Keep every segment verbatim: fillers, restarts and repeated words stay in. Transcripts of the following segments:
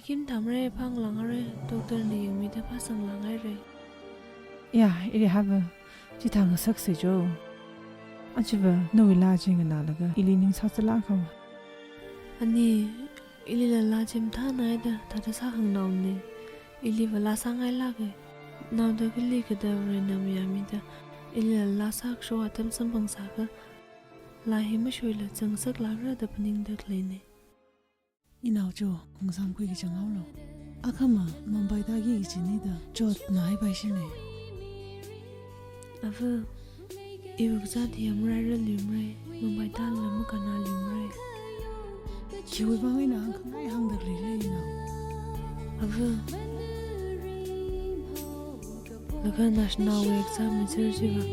Kim tamre, phanglāngre, doctor na yangmida phāsanglānghaire. Ya, ili hava, chithang sakse jo. Achiva, nawui laa chi nganālaga, ili ning sāzālāka. Ani, ilila laa chi mathānaida, thāda sākhanganaone. Iliva laa sāngailāke. Naoda kali kada Varena mayāmida, ilila laa sākashok atam samphangsākha, laa hi mashuila zangngasaklākra da phaningda khaleine. Inao jo, ngasamkhui kachang haolo. Akhama, Mumbai tāki kajina da, chotnai paishine. Ava, iwui kazāt hi amrai rāluimara, Mumbai tālala makannāluimara. Khiwui vang eina hāngkhangai hāngda khalei lei inao. Ava, laga national exam result chiva,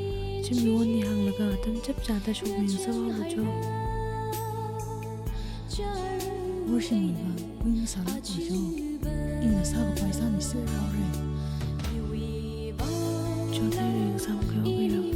chimli oni hānglaga atam chapchāda shokmingasakhaolu jo. Worshimwui vang, kuingasālāklu jo. Ina sākapai sāmiserhaore. Chothei ring samkhaokayo.